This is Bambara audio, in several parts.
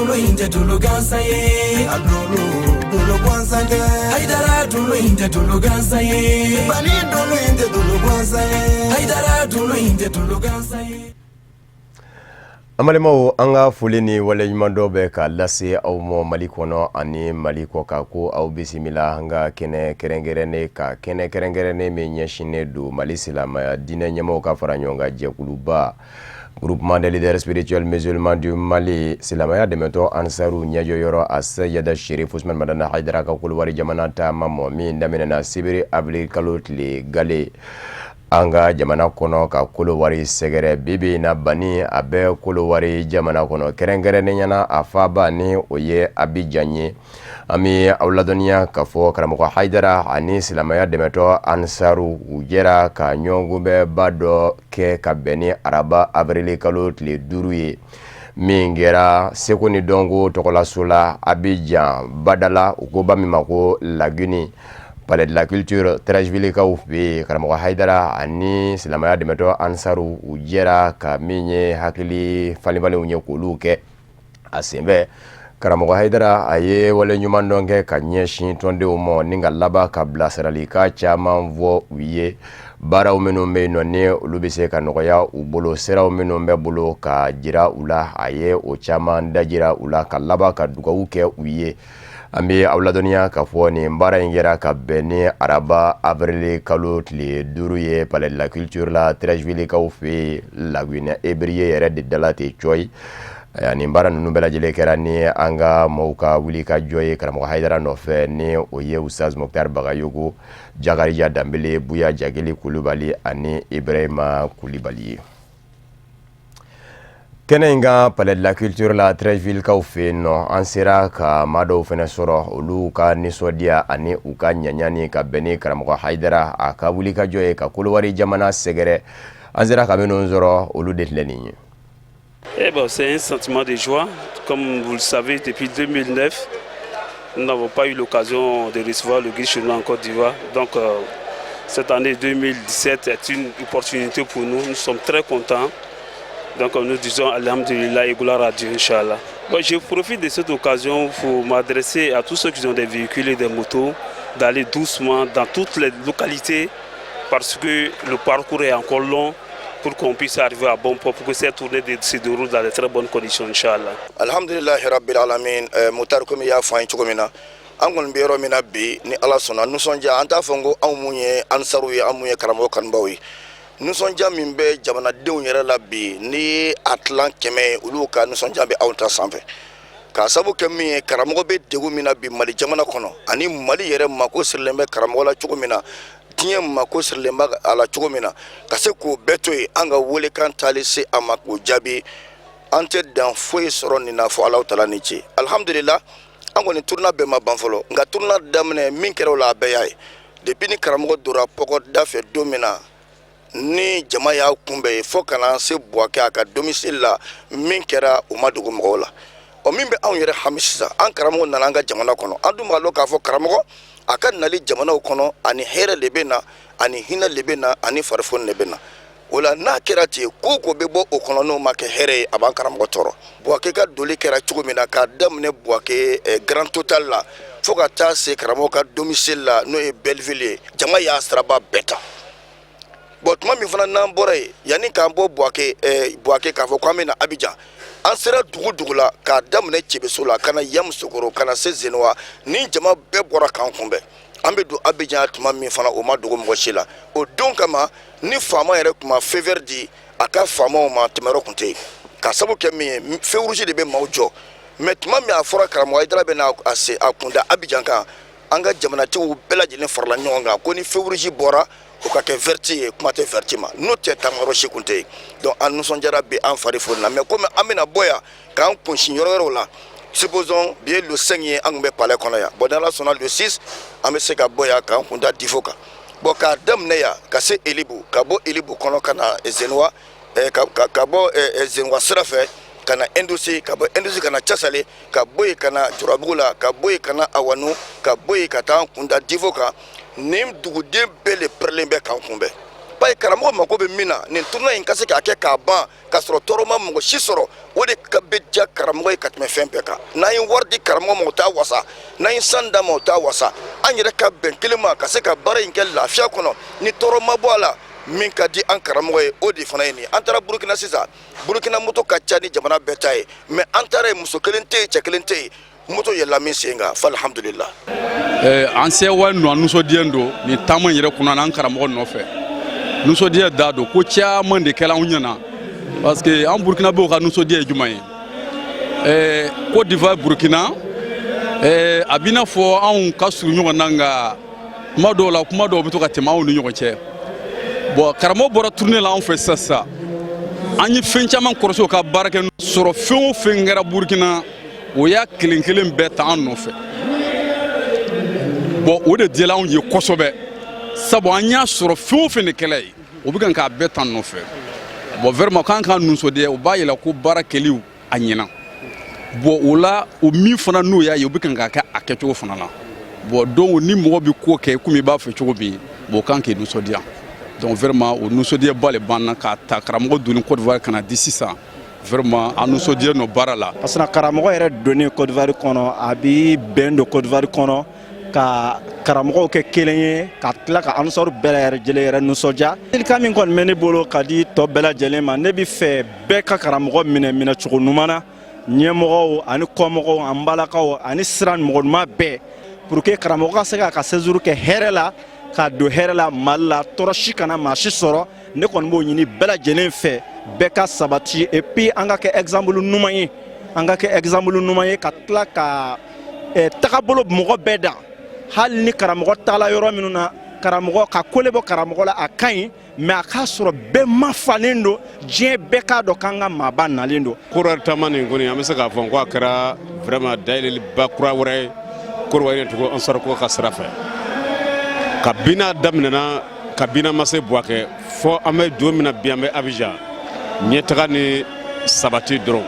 Dolo in tɛ dolo gansan ye. A dolo, dolo gansan tɛ. Hayidara, dolo in tɛ dolo gansan ye. Bani, dolo in tɛ dolo gansan ye. Hayidara, dolo in tɛ dolo gansan ye. An balimaw, an ka foli ni waleɲumandɔn bɛ ka lase aw ma Mali kɔnɔ ani Mali kɔ kan, ko aw bisimila an ka kɛnɛ kɛrɛnkɛrɛnnen ka kɛnɛ kɛrɛnkɛrɛnnen min ɲɛsinnen don Mali silamɛya diinɛ ɲɛmɔgɔw ka fara ɲɔgɔn kan jɛkuluba, Groupement des leaders spirituels musulmans du Mali, silamɛya dɛmɛtɔ Ansaru ɲɛjɔyɔrɔ a Seyida Sherif Usman Madani Hayidara ka Kolowari jamana taama mɔ min daminɛna sibiri avril kalo tile gale an ka jamana kɔnɔ ka Kolowari sɛgɛrɛ. Bibi na bani, a bɛ Kolowari jamana kɔnɔ, kɛrɛnkɛrɛnnenya na a faaba ni o ye Abijan ye. An bɛ aw ladɔnniya k'a fɔ karamɔgɔ Hayidara ani silamɛya dɛmɛtɔ Ansaru, u jɛra ka ɲɔgɔnkunbɛnba dɔ kɛ ka bɛn ni araba avril kalo tile 5 ye, min kɛra seko ni dɔnko tɔgɔlaso la Abijan badala, u ko ba min ma ko Laguni, Palais de la Culture, Treichvillekaw fɛ yen. Karamɔgɔ Hayidara ani silamɛya dɛmɛtɔ Ansaru, u jɛra ka min ye hakili falenfalenw ye k'olu kɛ a senfɛ. Karamɔgɔ Hayidara, a ye wale ɲuman dɔn kɛ ka ɲɛsin tɔndenw ma ni ka laban ka bilasiralikan caman fɔ u ye, baaraw minnu bɛ yen nɔ ni olu bɛ se ka nɔgɔya u bolo, siraw minnu bɛ bolo ka jira u la, a ye o caman dajira u la ka laban ka dugawu kɛ u ye. An bɛ aw ladɔnniya k'a fɔ nin baara in kɛra ka bɛn ni araba avril kalo tile 5 ye, Palais de la Culture la, Treichvillekaw fɛ yen, Lagune Ebrié yɛrɛ de dala ten cɔyi. Nin baara ninnu bɛɛ lajɛlen kɛra ni an ka maaw ka wuli ka jɔ ye karamɔgɔ Hayidara nɔfɛ, ni o ye Ustaz Mokhtar Bagayogo, Jakarija Danbele, Buya Jageli Kulubali ani Ibrahima Kulibali ye. Kɛnɛ in kan, Palais de la Culture la, Treichvillekaw fɛ yen nɔ, an sera ka maa dɔw fana sɔrɔ, olu ka nisɔndiya ani u ka ɲaɲani ka bɛn ni karamɔgɔ Hayidara a ka wulikajɔ ye ka Kolowari jamana sɛgɛrɛ. An sera ka minnu sɔrɔ, olu de filɛ nin ye. Eh ben, c'est un sentiment de joie. Comme vous le savez, depuis 2009, nous n'avons pas eu l'occasion de recevoir le guide chez nous en Côte d'Ivoire. Donc, cette année 2017 est une opportunité pour nous. Nous sommes très contents. Donc, nous disons Alhamdulillah et gloire à Dieu, Inch'Allah. Bon, je profite de cette occasion pour m'adresser à tous ceux qui ont des véhicules et des motos, d'aller doucement dans toutes les localités parce que le parcours est encore long pour qu'on puisse arriver à bon port, pour que cette tournée se déroule dans de très bonnes conditions, Inch'Allah. Alhamdulilahi rabbil alamin. Mutari, komi i y'a fɔ an ye cogo min na, an kɔni bɛ yɔrɔ min na bi, ni Ala sɔnna, nisɔndiya, an t'a fɔ n ko anw mun ye Ansaru ye, an mun ye karamɔgɔ kanubaw ye, nisɔndiya min bɛ jamanadenw yɛrɛ la bi, ni a tilan 100 ye, olu ka nisɔndiya bɛ anw ta sanfɛ, k'a sabu kɛ min ye, karamɔgɔ bɛ degun min na bi Mali jamana kɔnɔ, ani Mali yɛrɛ mako sirilen bɛ karamɔgɔ la cogo min na, diɲɛ mako sirilen bɛ a la cogo min na, ka se k'o bɛɛ to yen, an ka welekan taali se a ma k'o jaabi, an tɛ dan foyi sɔrɔ nin na fɔ Alahu Taala ni ce. Alhamdulillah, an kɔni tournée bɛɛ ma ban fɔlɔ, nka tournée daminɛ min kɛra o la, a bɛɛ y'a ye. Depuis ni karamɔgɔ donna Pɔkɔ da fɛ don min na, ni jama y'a kunbɛn yen fo ka na se Buwakɛ a ka domicile la, min kɛra, o ma dogo mɔgɔw la. Ɔ, min bɛ anw yɛrɛ hami sisan, an karamɔgɔ nana an ka jamana kɔnɔ. An dun b'a dɔn k'a fɔ karamɔgɔ a ka nali jamanaw kɔnɔ, ani hɛrɛ de bɛ na, ani hinɛ de bɛ na, ani farifoni de bɛ na. O la, n'a kɛra ten, ko ko bɛ bɔ o kɔnɔ n'o ma kɛ hɛrɛ ye, a b'an karamɔgɔ tɔɔrɔ. Buwakɛ ka doli kɛra cogo min na, k'a daminɛ Buwakɛ Grand Total la fo ka taa se karamɔgɔ ka domicile la, n'o ye Belleville ye, jama y'a siraba bɛɛ ta. Bon, tuma min fana n'an bɔra yen, yanni k'an bɔ Buwakɛ, Buwakɛ, k'a fɔ k'an bɛ na Abijan, an sera dugu dugu la, k'a daminɛ Cɛbeso la ka na Yamusokoro, ka na se Zenuwa, ni jama bɛɛ bɔra k'an kunbɛn. An bɛ don Abijan tuma min fana, o ma dogo mɔgɔ si la. O don kama, ni faama yɛrɛ tun ma feu vert di a ka faamaw ma, tɛmɛyɔrɔ tun tɛ yen, k'a sabu kɛ min ye, feu rouge de bɛ maaw jɔ. Mais tuma min a fɔra karamɔgɔ Hayidara bɛ na a se a kun da Abijan kan, an ka jamanatigiw bɛɛ lajɛlen farala ɲɔgɔn kan ko ni feu rouge bɔra, o ka kɛ vert ye, kuma tɛ vert ma, n'o tɛ, taamayɔrɔ si kun tɛ yen. Donc an nisɔndiyara bi, an fari foni na. Mais komi an bɛna bɔ yan k'an kunsin yɔrɔ wɛrɛw la, supposons bi ye le 5 ye, an tun bɛ palais kɔnɔ yan. Bon, n'Ala sɔnna, le 6, an bɛ se ka bɔ yan k'an kun da Difo kan. Bon, k'a daminɛ yan ka se Elibu, ka bɔ Elibu kɔnɔ ka na Zenuwa, ka bɔ Zenuwa sira fɛ ka na Indosi, ka bɔ Indosi ka na Casale, ka bɔ yen ka na Jurabugu la, ka bɔ yen ka na Awanu, ka bɔ yen ka taa an kun da Difo kan, nin duguden bɛɛ de pɛrɛlen bɛ k'an kunbɛn, parce que karamɔgɔ mako bɛ min na, nin tournée in ka se k'a kɛ k'a ban k'a sɔrɔ tɔɔrɔ ma mɔgɔ si sɔrɔ. O de ka bɛ diya karamɔgɔ ye ka tɛmɛ fɛn bɛɛ kan. N'an ye wari di karamɔgɔ ma, o t'a wasa. N'an ye san d'a ma, o t'a wasa. An yɛrɛ ka bɛn kelen ma ka se ka baara in kɛ lafiya kɔnɔ ni tɔɔrɔ ma bɔ a la, min ka di an karamɔgɔ ye, o de fana ye nin. An taara Burukina sisan, Burukina moto ka ca ni jamana bɛɛ ta ye, mais an taara yen, muso kelen tɛ yen, cɛ kelen tɛ yen, moto yɛlɛla min sen kan fo alhamdulillah. An sewa nɔ, an nisɔndiya don nin taama in yɛrɛ kɔnɔ n'an karamɔgɔ nɔfɛ. Nisɔndiya da don, ko caman de kɛla anw ɲɛna, parce que an Burukinabew ka nisɔndiya ye jumɛn ye? Côte d'Ivoire, Burukina, a b'i n'a fɔ anw ka surun ɲɔgɔn na, nka kuma dɔw la, kuma dɔw bɛ to ka tɛmɛ anw ni ɲɔgɔn cɛ. Bon, karamɔgɔ bɔra tournée la anw fɛ sisan sisan, an ye fɛn caman kɔrɔsi o ka baarakɛ sɔrɔ. Fɛn o fɛn kɛra Burukina, o y'a kelen kelen bɛɛ ta an nɔfɛ. Bon, o de diyala anw ye kosɛbɛ, sabu an y'a sɔrɔ fɛn o fɛn de kɛla ye, o bɛ kan k'a bɛɛ ta an nɔfɛ. Bon, vraiment, k'an ka nisɔndiya, o b'a yira ko baara kɛliw a ɲɛna. Bon, o la, o min fana n'o y'a ye, o bɛ kan k'a kɛ a kɛcogo fana la. Bon, donc ni mɔgɔ bɛ ko kɛ komi i b'a fɛ cogo min, bon, o kan k'i nisɔndiya. Donc vraiment, o nisɔndiyaba de b'an na k'a ta karamɔgɔ donni Côte d'Ivoire ka na di sisan. Vraiment, an nisɔndiya nɔ baara la. Parce que karamɔgɔ yɛrɛ donni Côte d'Ivoire kɔnɔ, a bi bɛn don Côte d'Ivoire kɔnɔ, ka karamɔgɔw kɛ kelen ye, ka tila ka ansaru bɛɛ lajɛlen yɛrɛ nisɔndiya. Ladilikan min kɔni bɛ ne bolo ka di tɔ bɛɛ lajɛlen ma, ne bi fɛ bɛɛ ka karamɔgɔ minɛ minɛcogo ɲuman na, ɲɛmɔgɔw ani kɔmɔgɔw, an balakaw ani sira mɔgɔ ɲuman bɛɛ, pour que karamɔgɔ ka se k'a ka séjour kɛ hɛrɛ la, ka don hɛrɛ la Mali la, tɔɔrɔ si kana maa si sɔrɔ. Ne kɔni b'o ɲini bɛɛ lajɛlen fɛ, bɛɛ ka sabati, et puis an ka kɛ exemple ɲuman ye, an ka kɛ exemple ɲuman ye, ka tila ka tagabolo mɔgɔ bɛɛ dan. Hali ni karamɔgɔ taala yɔrɔ minnu na, karamɔgɔ ka kole bɔ karamɔgɔ la, a ka ɲi, mais a k'a sɔrɔ bɛɛ mafalen don, diɲɛ bɛɛ k'a dɔn k'an ka maaba nalen don. Kɔdiwari taama nin kɔni, an bɛ se k'a fɔ ko a kɛra vraiment dayɛlɛliba kura wɛrɛ ye Kɔdiwari tugun ansar ko ka sira fɛ. Kabini a daminɛna, kabini an ma se Buwakɛ fɔ an bɛ don min na bi, an bɛ Abijan, ɲɛtaga ni sabati dɔrɔn.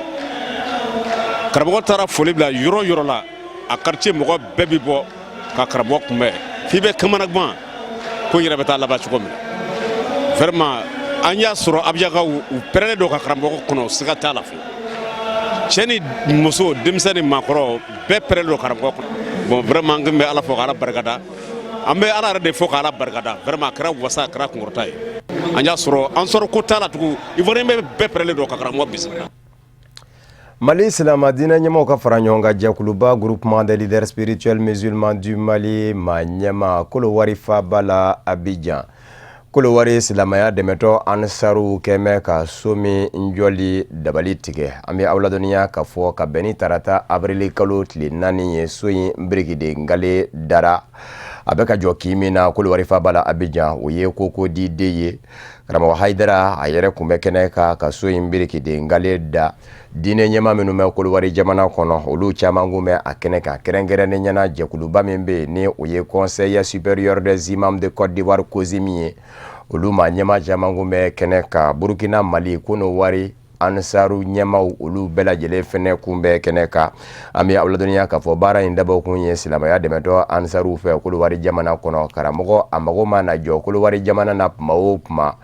Karamɔgɔ taara foli bila yɔrɔ yɔrɔ la, a quartier mɔgɔ bɛɛ bi bɔ ka karamɔgɔ kunbɛn, f'i bɛ kamanagan ko yɛrɛ bɛ taa laban cogo min na. Vraiment, an y'a sɔrɔ Abijankaw u pɛrɛnnen don ka karamɔgɔ kɔnɔ, siga t'a la fiyewu. Cɛ ni muso, denmisɛn ni maakɔrɔ, bɛɛ pɛrɛnnen don karamɔgɔ kɔnɔ. Bon, vraiment, an bɛ Ala fo k'Ala barikada, an bɛ Ala yɛrɛ de fo k'Ala barikada. Vraiment, a kɛra wasa, a kɛra kunkɔrɔta ye. An y'a sɔrɔ an sɔrɔ ko t'a la tugun, Ivoirien bɛɛ pɛrɛnnen don ka karamɔgɔ bisimila. Mali silamɛ diinɛ ɲɛmaaw ka fara ɲɔgɔn kan jɛkuluba, Groupement des leaders spirituels musulmans du Mali, maa ɲɛma Kolowari faaba la Abidjan. Kolowari silamɛya dɛmɛtɔ Ansaru kɛmɛ ka so min jɔli dabali tigɛ, an bɛ aw ladɔnniya ka fɔ ka bɛn ni tarata avril kalo tile 4 ye, so in birikiden gale dara. A bɛ ka jɔ kin min na Kolowari faaba la Abidjan, o ye Koko di ye. Karamɔgɔ Hayidara a yɛrɛ kun bɛ kɛnɛ kan ka so in birikiden gale da. Diinɛ ɲɛmaa minnu bɛ Kolowari jamana kɔnɔ, olu caman kun bɛ a kɛnɛ kan, kɛrɛnkɛrɛnnen ɲɛna jɛkuluba min bɛ yen ni o ye Conseil supérieur des imams de Côte d'Ivoire, COSIM ye, olu maa ɲɛmaa caman kun bɛ kɛnɛ kan. Burukina, Mali, Konowari Ansaru ɲɛmaw, olu bɛɛ lajɛlen fɛnɛ kun bɛ kɛnɛ kan. An bɛ aw ladɔnniya k'a fɔ baara in dabɔkun ye silamɛya dɛmɛtɔ Ansaru fɛ Kolowari jamana kɔnɔ. Karamɔgɔ a mago mana jɔ Kolowari jamana na tuma o tuma,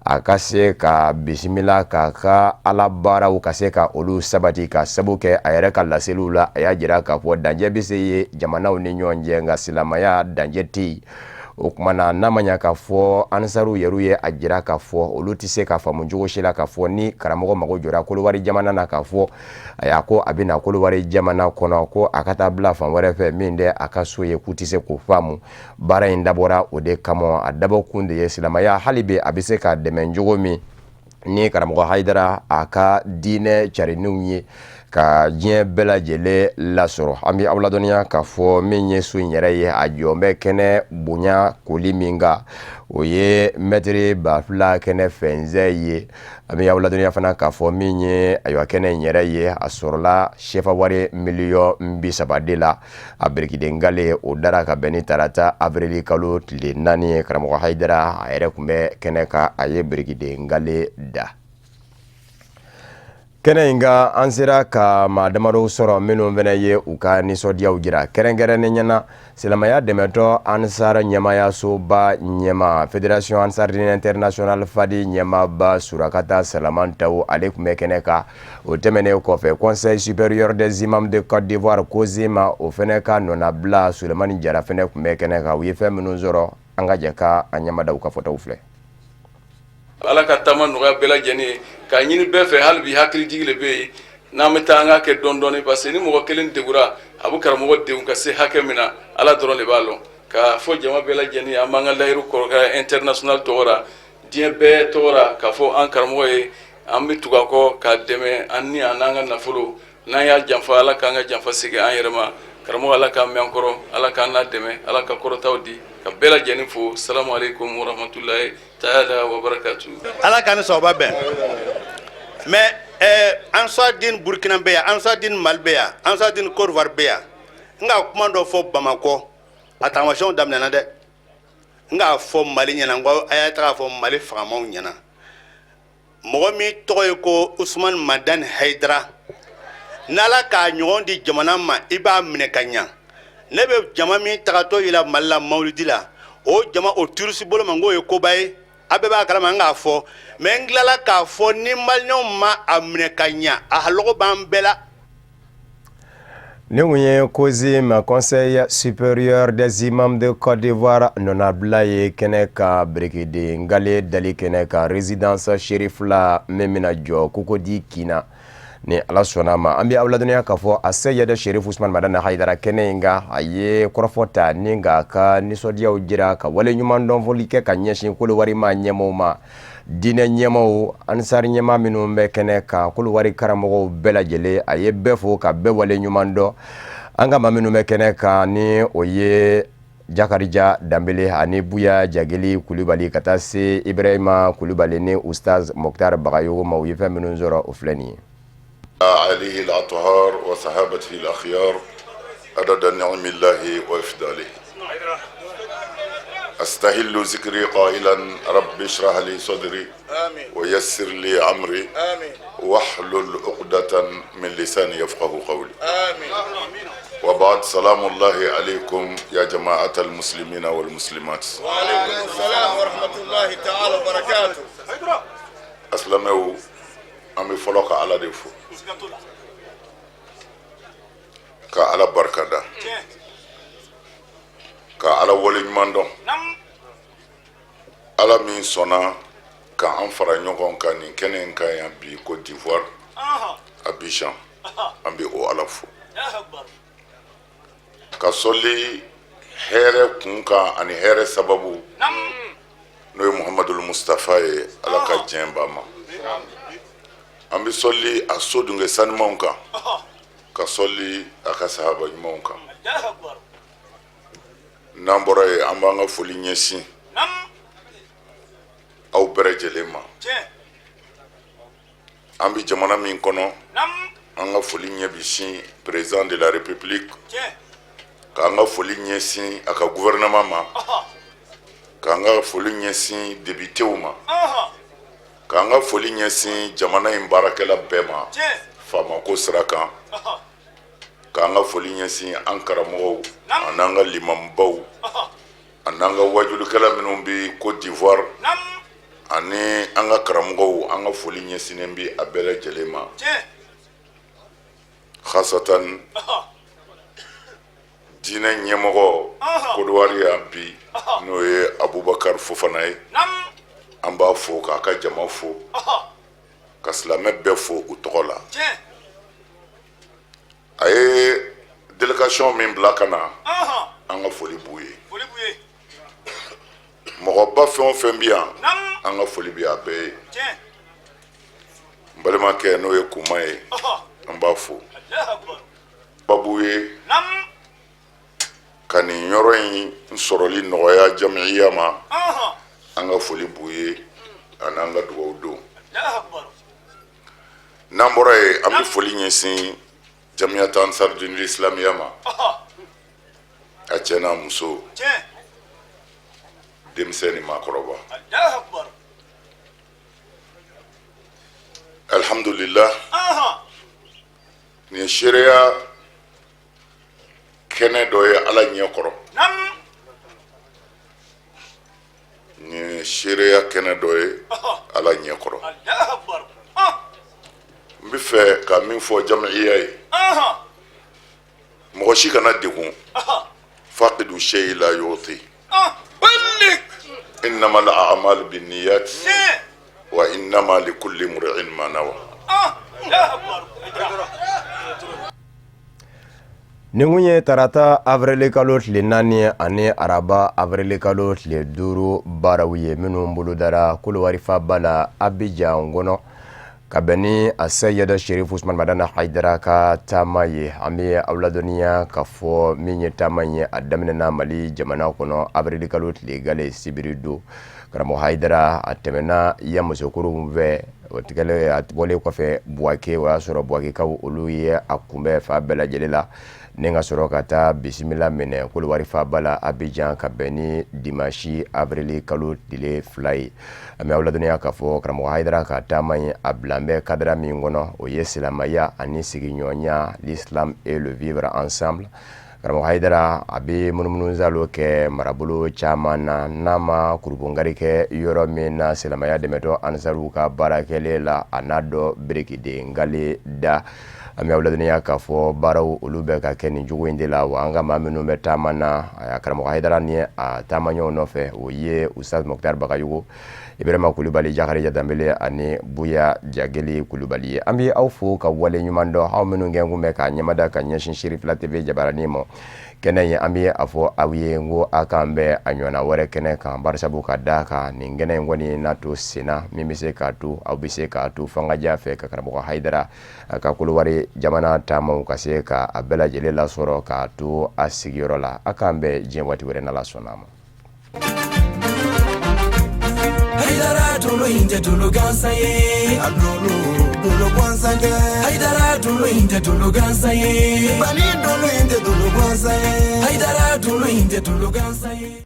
a ka se ka bisimila k'a ka Ala baaraw ka se ka olu sabati, ka sabu kɛ a yɛrɛ ka laseliw la, a y'a jira k'a fɔ danjɛ bɛ se ye jamanaw ni ɲɔgɔn cɛ, nka silamɛya danjɛ tɛ yen. O tuma na, n'a ma ɲa k'a fɔ Ansaru yɛrɛ ye a jira k'a fɔ olu tɛ se ka faamu cogo si la k'a fɔ ni karamɔgɔ mago jɔra Kolowari jamana na, k'a fɔ a y'a ko a bɛ na Kolowari jamana kɔnɔ, ko a ka taa bila fan wɛrɛ fɛ min tɛ a ka so ye, k'u tɛ se k'o faamu. Baara in dabɔra o de kama. A dabɔkun de ye silamɛya hali bi a bɛ se ka dɛmɛ cogo min ni karamɔgɔ Hayidara a ka diinɛ carininw ye ka diɲɛ bɛɛ lajɛlen lasɔrɔ. An bɛ aw ladɔnniya k'a fɔ min ye so in yɛrɛ ye, a jɔn bɛ kɛnɛ bonya koli min kan, o ye mɛtiri 2000 kɛnɛ fɛnsɛ ye. An bɛ aw ladɔnniya fana k'a fɔ min ye, ayiwa, kɛnɛ in yɛrɛ ye, a sɔrɔla sefa wari miliyɔn 30 de la. A birikiden gale o dara ka bɛn ni tarata avril kalo tile 4 ye. Karamɔgɔ Hayidara a yɛrɛ tun bɛ kɛnɛ kan, a ye birikiden gale da. Kɛnɛ in kan, an sera ka maa damadɔw sɔrɔ minnu fana ye u ka nisɔndiyaw jira. Kɛrɛnkɛrɛnnenya na, silamɛya dɛmɛtɔn Ansar ɲɛmaayasoba ɲɛmaa, Fédération Ansar Dine Internationale FADI ɲɛmaaba Surakata Salaman Taw, ale tun bɛ kɛnɛ kan. O tɛmɛnen kɔfɛ, Conseil supérieur des imams de Côte d'Ivoire, COSIM, o fana ka nɔnabila Sulemani Jara fana tun bɛ kɛnɛ kan. U ye fɛn minnu sɔrɔ, an ka jɛ ka an ɲɛmada u ka fɔtaw filɛ. Ala ka taama nɔgɔya bɛɛ lajɛlen ye. K'a ɲini bɛɛ fɛ hali bi, hakili jigi de bɛ yen, n'an bɛ taa, an k'a kɛ dɔɔni dɔɔni, parce que ni mɔgɔ kelen degura, a bɛ karamɔgɔ degun ka se hakɛ min na, Ala dɔrɔn de b'a lɔn. K'a fɔ jama bɛɛ lajɛlen ye, an b'an ka layiru kɔrɔkɛ international tɔgɔ la, diɲɛ bɛɛ tɔgɔ la, k'a fɔ an karamɔgɔ ye, an bɛ tugu a kɔ k'a dɛmɛ, an ni an n'an ka nafolo. N'an y'a janfa, Ala k'an ka janfa segin an yɛrɛ ma. Karamɔgɔ, Ala k'an mɛn an kɔrɔ, Ala k'an n'a dɛmɛ, Ala ka kɔrɔtaw di. Ka bɛɛ lajɛlen fo. Salamu aleykum warahmatulahi taala wa barakatu. Ala k'an ni sababa bɛn. Mais Ansar Dine Burkina bɛ yan, Ansar Dine Mali bɛ yan, Ansar Dine Côte d'Ivoire bɛ yan. N ka kuma dɔ fɔ Bamakɔ, a taamasiyɛnw daminɛna dɛ. N k'a fɔ Mali ɲɛna, n ko a y'a taga fɔ Mali fagamaw ɲɛna, mɔgɔ min tɔgɔ ye ko Usumani Madani Hayidara, n'Ala k'a ɲɔgɔn di jamana ma, i b'a minɛ ka ɲa. Ne bɛ jama min tagatɔ yira Mali la mawulidi la, o jama o turisi bolo ma, n k'o ye koba ye, a bɛɛ b'a kalama. N k'a fɔ, mais n tilala k'a fɔ, ni maliyɛnw ma a minɛ ka ɲa, a halɔgɔ b'an bɛɛ la. Nin kun ye COSIM, Conseil supérieur des imams de Côte d'Ivoire, nɔnabila ye kɛnɛ ka birikiden ngale dali kɛnɛ ka résidence Chérif la min bɛna jɔ Cocody Kina, ni Ala sɔnna ma. An bɛ aw ladɔnniya k'a fɔ a Seyid Chérif Usumani Madani Hayidara, kɛnɛ in kan, a ye kɔrɔfɔ ta ni k'a ka nisɔndiyaw jira, ka wale ɲuman dɔnfɔli kɛ ka ɲɛsin Kolowari maa ɲɛmaaw ma, diinɛ ɲɛmaw, Ansar ɲɛmaa minnu bɛ kɛnɛ kan, Kolowari karamɔgɔw bɛɛ lajɛlen. A ye bɛɛ fo ka bɛɛ wale ɲuman dɔn. An ka maa minnu bɛ kɛnɛ kan, ni o ye Jakarija Danbele ani Buya Jageli Kulubali, ka taa se Ibrahima Kulubali ni Ustaz Mokhtar Bagayogo ma, u ye fɛn minnu sɔrɔ, o filɛ nin ye. آله الأطهار وصحابته الأخيار عدد نعم الله وإفضاله. أستهل ذكري قائلا: رب اشرح لي صدري ويسر لي أمري واحلل عقدة من لساني يفقه قولي. وبعد، سلام الله عليكم يا جماعة المسلمين والمسلمات. وعليكم السلام ورحمة الله تعالى وبركاته. Asilamɛw, an bɛ fɔlɔ ka Ala de fo, ka Ala barika da, ka Ala waleɲuman dɔn, Ala min sɔnna ka an fara ɲɔgɔn kan nin kɛnɛ in kan yan bi Côte d'Ivoire, Abidjan. An bɛ o Ala fo, ka sɔli hɛrɛ kun kan ani hɛrɛ sababu, n'o ye Muhamadul Mustafa ye, Ala ka diɲɛ b'a ma. An bɛ sɔli a so dunkɛ sanumanw kan, ka sɔli a ka sahaba ɲumanw kan. N'an bɔra yen, an b'an ka foli ɲɛsin aw bɛɛ lajɛlen ma. An bɛ jamana min kɔnɔ, an ka foli ɲɛ bɛ sin président de la République, k'an ka foli ɲɛsin a ka gouvernement ma, k'an ka foli ɲɛsin députéw ma, k'an ka foli ɲɛsin jamana in baarakɛla bɛɛ ma faamako sira kan, k'an ka foli ɲɛsin an karamɔgɔw an'an ka limamubaw an'an ka wajulikɛla minnu bɛ Côte d'Ivoire ani an ka karamɔgɔw. An ka foli ɲɛsinnen bɛ a bɛɛ lajɛlen ma, khasatan diinɛ ɲɛmɔgɔ Kodowari yan bi, n'o ye Abubakar Fofana ye. An b'a fo, k'a ka jama fo, ka silamɛ bɛɛ fo u tɔgɔ la. A ye délégation min bila ka na, an ka foli b'u ye. Mɔgɔba fɛn o fɛn bɛ yan, an ka foli bɛ a bɛɛ ye. N balimakɛ, n'o ye Kuma ye, an b'a fo. Babu ye ka nin yɔrɔ in sɔrɔli nɔgɔya jamiya ma, an ka foli b'u ye ani an ka dugawu don. N'an bɔra yen, an bɛ foli ɲɛsin Jamiyatu Ansar Dini Islamiya ma, a cɛ n'a muso, denmisɛn ni maakɔrɔba. Alhamdulillah. Nin ye seereya kɛnɛ dɔ ye Ala ɲɛ kɔrɔ. Nin ye seereya kɛnɛ dɔ ye Ala ɲɛ kɔrɔ. N bɛ fɛ ka min fɔ jamiya ye, mɔgɔ si kana degun. Faqidu shay'i la yu'ti. Innama al-a'malu binniyat wa innama likulli imri'in ma nawa. Nin kun ye tarata avril kalo tile 4 ani araba avril kalo tile 5 baaraw ye minnu bolodara Kolowari faaba la Abijan kɔnɔ ka bɛn ni a Seyid Sherif Usman Madani Hayidara ka taama ye. An bɛ aw ladɔnniya k'a fɔ min ye taama ye, a daminɛna Mali jamana kɔnɔ avril kalo tile gale sibiri don. Karamɔgɔ Hayidara a tɛmɛna Yamusokoro fɛ, o tigɛlen a bɔlen kɔfɛ Buwake, o y'a sɔrɔ Buwakekaw olu ye a kunbɛn fan bɛɛ lajɛlen la ni ka sɔrɔ ka taa bisimila minɛ Kolowari faaba la Abijan ka bɛn ni dimanche avril kalo tile 2 ye. An bɛ aw ladɔnniya k'a fɔ karamɔgɔ Hayidara ka taama in a bilan bɛ kadara min kɔnɔ, o ye silamɛya ani sigiɲɔgɔnya, l'islam et le vivre ensemble. Karamɔgɔ Hayidara a bɛ munumunusaalo kɛ marabolo caman na, n'a ma kurubongari kɛ yɔrɔ min na silamɛya dɛmɛtɔn Ansaruw ka baara kɛlen la, a n'a dɔ birikiden gale da. An bɛ aw ladɔnniya k'a fɔ baaraw olu bɛ ka kɛ nin cogo in de la wa. An ka maa minnu bɛ taama na a karamɔgɔ Hayidara ni a taamaɲɔgɔn nɔfɛ, o ye Ustaz Moctar Bagayogo, Ibrahima Kulubali, Jakarija Danbele ani Buya Jageli Kulubali ye. An bɛ aw fo ka wale ɲuman dɔn, aw minnu kɛ kun bɛ k'a ɲɛmada ka ɲɛsin Sirifila TV jabaranin ma kɛnɛ ye. An bɛ a fɔ aw ye n ko a k'an bɛn a ɲɔgɔnna wɛrɛ kɛnɛ kan, barisabu ka d'a kan nin kɛnɛ in kɔni n'a to senna min bɛ se k'a to aw bɛ se k'a to fangaja fɛ ka karamɔgɔ Hayidara a ka Kolowari jamana taamaw ka se ka a bɛɛ lajɛlen lasɔrɔ k'a to a sigiyɔrɔ la. A k'an bɛn diɲɛ waati wɛrɛ n'Ala sɔnna a ma. Hayidara dolo in tɛ dolo gansan ye. A dolo dolo gansan tɛ. Hayidara dolo in tɛ dolo gansan ye. Bani dolo in tɛ dolo gansan ye. Hayidara dolo in tɛ dolo gansan ye.